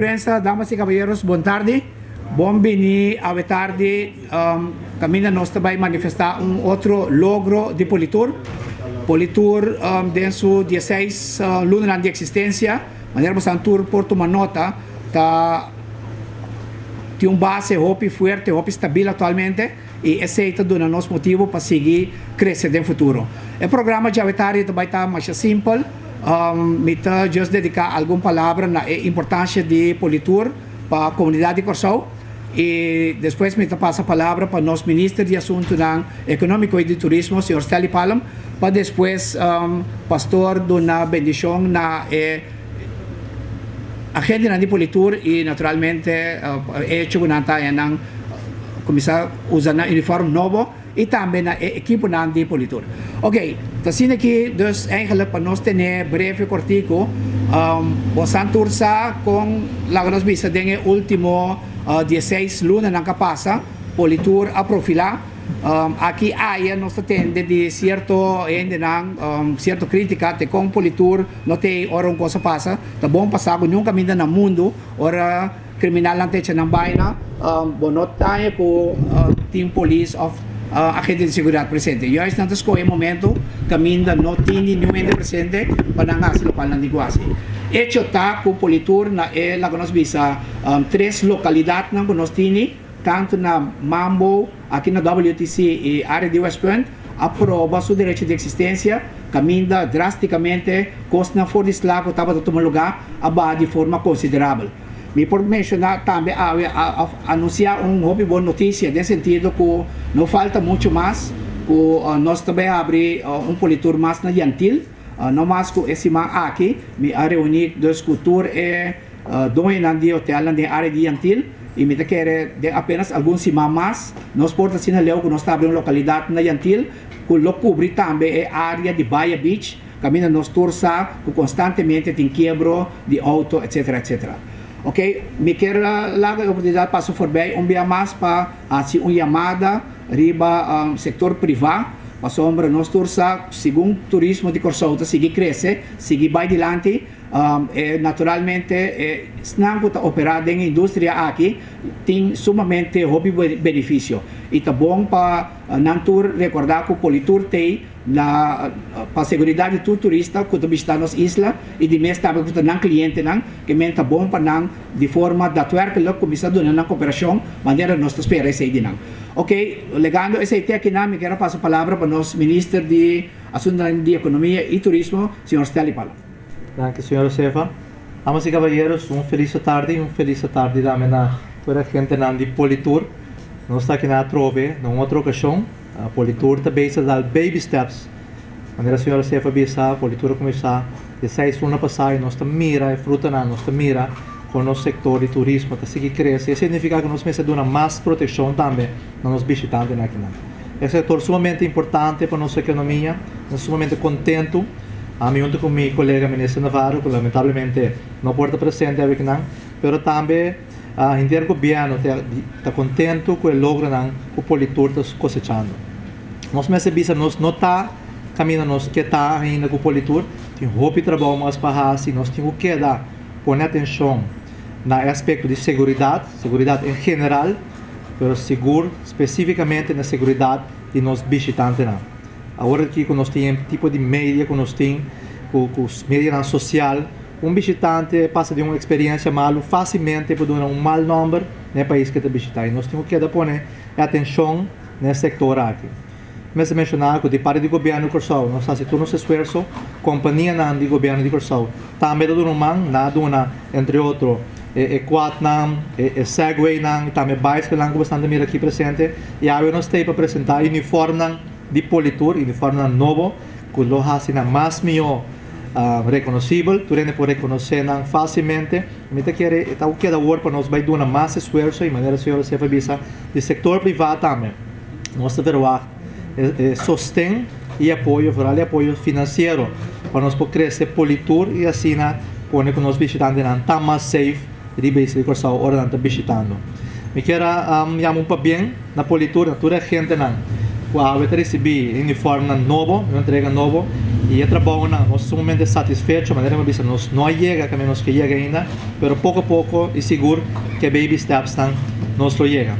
Prensa, damas y caballeros, bon tardi. Bon bini awe tardi caminda nos ta bay manifesta un otro logro di Politur. Politur den su dieseis lunanan di existencia, manera boso tur por tuma nota, ta tin un base hopi fuerte, hopi stabil actualmente y esey ta duna nos motibo pa sigui crece den futuro. E programa djawe tardi ta bay ta masha simpel. Mi ta just dedica algun palabra na e importancia di Politur pa comunidad di Corsou y despues mi ta pasa palabra pa nos Minister di Asuntonan Economico y di Turismo, señor Stanley Palm, pa despues Pastor duna bendicion na e agentenan di Politur y naturalmente e hecho cu nan ta haña nan cuminsa usa nan uniform nobo. Y tambe na e ekiponan di Politur. Ok, ta asina aki dus eigenlijk pa nos tene breve kortiku, bosan tur sa kon laga nos bisa den e ultimo dieseis lunanan ka pasa Politur a profilá. Aki aya nos ta tende di sierto hendenan sierto kritika te kon Politur no ta ei ora un kos a pasa. Ta bon pa sa ku niun kaminda na mundu ora Kriminalnan ta echa nan baina, bo no taña ku tin polis òf agente di seguridat presente. Juist nan ta skohe momento kaminda no tin di niun hende presente pa nan hasi lokual nan tin ku hasi. Echo ta ku Politur na e laga nos bisa tres lokalidatnan ku nos tini, tantu na Mambo, aki na WTC i área di Westpunt, a proba su derecho di eksistensia kaminda drástikamente kosnan for di sla ku tabata tuma lugá a baha di forma konsiderabel. Mi por menshoná tambe awe òf anunsiá un hopi bon notisia den sentido ku no falta muchu mas ku nos ta bai habri un politur mas na Yantil. No mas ku e siman aki mi a reuní dus ku tur e doñonan di hotelnan den área di Yantil i mi ta kere den apenas algun siman mas nos por ta asina leu ku nos ta habri un lokalidat na Yantil ku lo kubri tambe e área di Baya Beach. Kaminda nos tur sa ku konstantemente tin kiebro di outo etcetera etcetera. Ok, mi kier laga e oportunidat pasa forbij un bia mas pa hasi un yamada riba sektor privá pasobra nos tur sa segun turismo di Kòrsou ta sigui krese, sigui bai dilanti e naturalmente e esnan ku ta operá den e industria aki tin sumamente hopi benefisio i ta bon pa nan tur rekordá ku Politur t'ei Na pa seguridat di tur turista ku ta bishitá nos isla i di mes tambe ku ta nan klientenan, ke men ta bon pa nan di forma datwerkelijk kuminsá duna nan koperashon manera nos ta spera esei di nan. Ok, legando esei te akinan mi kier a pasa palabra pa nos Minister di Asuntunan di Ekonomia i Turismo, señor Stanley Palo. Danki señor Josefa. Damas i kabayeros, un felis atardi i un felis atardi tambe na tur e gentenan di Politur. Nos ta akinan atrobe na un otro okashon. Politur ta bezig dal baby steps. Manera señora Sefa bisa, Politur a kuminsá di seis luna pasá i nos ta mira e frutanan, nos ta mira kon nos sektor di turismo ta sigui krese. E signifiká ku nos mester duna mas protekshon tambe na nos bishitantenan akinan. E sektor sumamente importante pa nos ekonomia. Nos ta sumamente kontentu. Ami huntu ku mi kolega Minister Navarro, ku lamentablemente no por ta presente awekinan, pero tambe Henter gobièrnu ta kontentu ku e logronan ku Politur ta kosechando. Nos mester bisa nos no ta kaminda nos ke ta ainda ku Politur, tin hopi trabou mas pa hasi, nos tin ku keda pone atenshon na e aspekto di seguridat, seguridat en general, pero sigur spesífikamente na seguridat di nos bishitantenan. Awor aki ku nos tin e tipo di media ku nos tin, ku medianan sosial, Un bishitante pasa den un eksperensia malu fásilmente por duna un mal nòmber na e pais ku e ta bishitá i nos tin ku keda pone e atenshon na e sektor aki. Mester menshoná ku di parti di gobièrnu di Kòrsou nos hasi tur nos esfuerso, kompanianan di gobièrnu di Kòrsou tambe ta duna un man, nan a duna entre otro e quadnan, e segwaynan i tambe baiskelnan ku bastante mira aki presente i awe nos ta ei pa presentá uniformnan di Politur, uniformnan nobo ku lo hasi nan mas mihó. Rekonosibel, tur hende por rekonosé nan fásilmente. Mi ta kere e ta keda awor pa nos bai duna mas esfuerso i manera señor Josef a bisa di sektor privá tambe nos ta verwagt e sosten i apoyo, foral e apoyo finansiero pa nos por krese Politur i asina pone ku nos bishitantenan ta mas safe riba isla di Kòrsou ora nan ta bishitando. Mi kier a yama un pabien na Politur na tur e agentenan ku awe ta risibí e uniformnan nobo, e entrega nobo. I e trabounan, nos sumamente satisfecho, manera mi a bisa nos no a yega kaminda nos ke yega ainda, pero poko poko i sigur ku e baby stepsnan nos lo yega.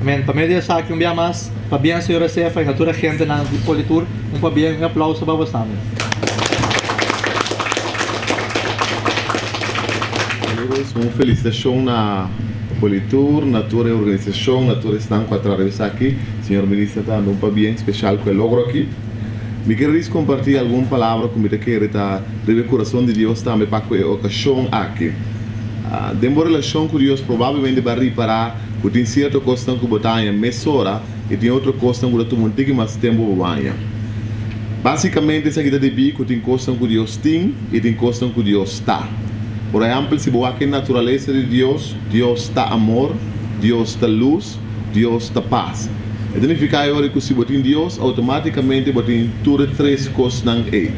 Amen. Pa medio di esaki un bia mas, pabien señor Josefa i na tur e gentenan di Politur, un pabien i un aplauso pa bos tambe. Amigos, un felicitacion na Politur, na tur e organisacion, na tur esnan cu a traha esaki. Señor Minister tambe un pabien special cu e logro aki. Mi kier ris comparti algun palabra cu mi ta kere ta riba e curason di Dios tambe pa cu e ocasion aki. Den bo relacion cu Dios probablemente bo a ripara cu tin cierto cosnan cu bo ta haña mesora y tin otro cosnan cu ta tuma un tiki mas tempo pa bo haña. Basicamente esaki ta debí cu tin cosnan cu Dios tin y tin cosnan cu Dios ta. Por ehempel si bo wak e naturalesa di Dios, Dios ta amor, Dios ta luz, Dios ta pas. E ta nifiká e ora ku si bo tin Dios, outomátikamente bo tin tur e tres kosnan ei.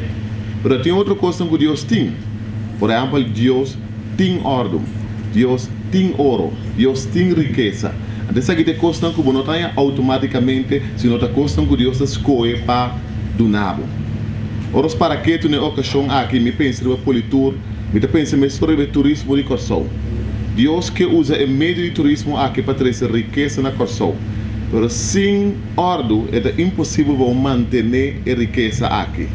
Pero tin otro kosnan ku Dios tin. Por ehèmpel, Dios tin òrdu, Dios tin oro, Dios tin rikesa. Anto esaki ta e kosnan ku bo no ta haña outomátikamente, sino ta kosnan ku Dios ta skohe pa duna bo. Ora nos para ketu na e okashon aki, mi pensa riba Politur, Mi ta pensa mesora riba e turismo di Kòrsou. Dios ke usa e medio di turismo aki pa trese rikesa na Kòrsou, pero sin òrdu e ta imposibel pa bo mantené e rikesa aki.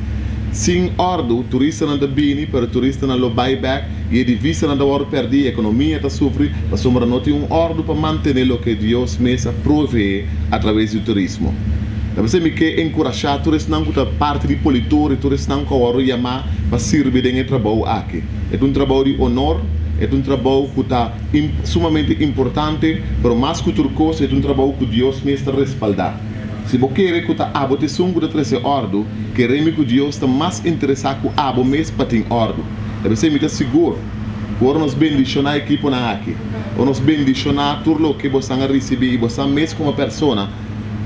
Sin òrdu, turistanan ta bini, pero turistanan lo bai bèk i e divisanan ta wòrdu pèrdí, e ekonomia ta sufri pasobra no tin un òrdu pa mantené loke Dios mes a proveé atraves di turismo. Ta p'esei mi ke enkurashá tur esnan ku ta parti di Politur i tur esnan ku a wòrdu yamá pa sirbi den e trabou aki. E ta un trabou di onor, e ta un trabou ku ta sumamente importante, pero mas ku tur kos e ta un trabou ku Dios mes ta respaldá. Si bo kere ku ta abo ta esun ku ta trese òrdu, kere mi ku Dios ta mas interesá ku abo mes pa tin òrdu. Ta p'esei mi ta sigur ku ora nos bendishoná ekiponan aki, ora nos bendishoná tur loke bosan a risibí i bosan mes komo persona,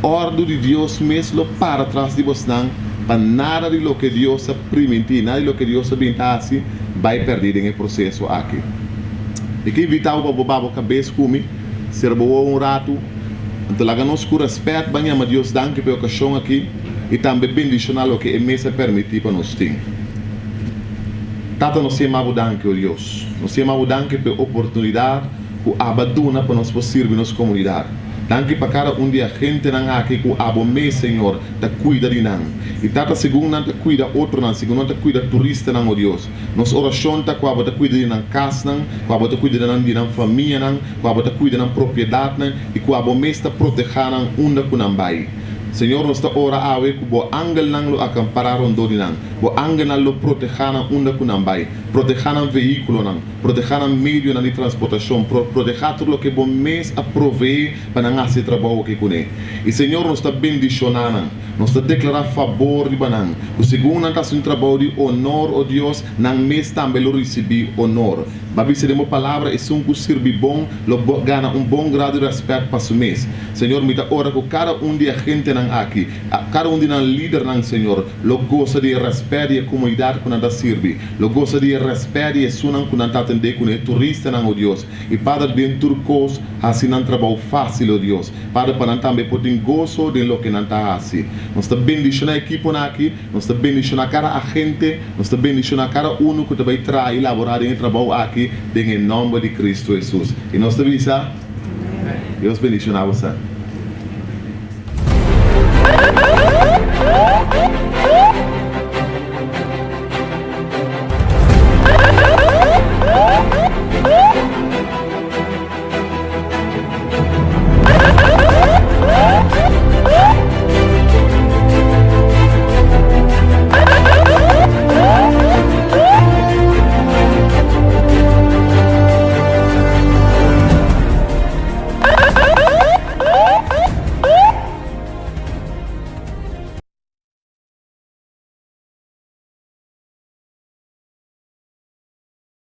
Òrdu di Dios mes lo para tras di bosnan pa nada di loke Dios a primintí, nada di loke Dios a bin ta hasi bai pèrdí den e proseso aki. Mi ke invitá bo pa bo ba bo kabes ku mi, sera bo wowo un ratu, anto laga nos ku rèspèt ban yama Dios danki pa e okashon aki i tambe bendishoná loke e mes a permití pa nos tin. Tata, nos yama bo danki, o Dios. Nos yama bo danki pa e oportunidat ku abo a duna pa nos por sirbi nos komunidat. Danki pa kada un di e agentenan aki ku abo mes, Señor, ta kuida di nan. I Tata, segun nan ta kuida otronan, segun nan ta kuida turistanan, o Dios, nos orashon ta ku abo ta kuida di nan kasnan, ku abo ta kuida di nan di nan famianan, ku abo ta kuida nan propiedatnan i ku abo mes ta protehá nan unda ku nan bai. Señor, nos ta ora awe ku bo angelnan lo akampará rondó di nan. Bo angelnan lo protehá nan unda ku nan bai. Protehá nan vehíkulonan. Protehá nan medionan di transportashon, protehá tur loke bo mes a proveé pa nan hasi e trabou aki kuné. I Señor, nos ta bendishoná nan, nos ta deklará fabor riba nan, ku segun nan ta hasi un trabou di onor, o Dios, nan mes tambe lo risibí onor. Bo a bisa den bo Palabra, Esun ku sirbi bon lo gana un bon grado di rèspèt pa su mes. Señor, mi ta ora ku kada un di e gentenan aki, kada un di nan lidernan, Señor, lo gosa di e rèspèt di e komunidat ku nan ta sirbi. Lo gosa di e rèspèt di esunnan ku nan ta atendé kuné, turistanan, o Dios. I Pader, den tur kos, hasi nan trabou fásil, o Dios. Pader, pa nan tambe por tin goso den loke nan ta hasi. Nos ta bendishoná ekiponan aki, nos ta bendishoná kada agente, nos ta bendishoná kada unu ku ta bai traha i laborá den e trabou aki, den e nòmber di Kristu Hesus. I nos ta bisa, Dios bendishoná boso.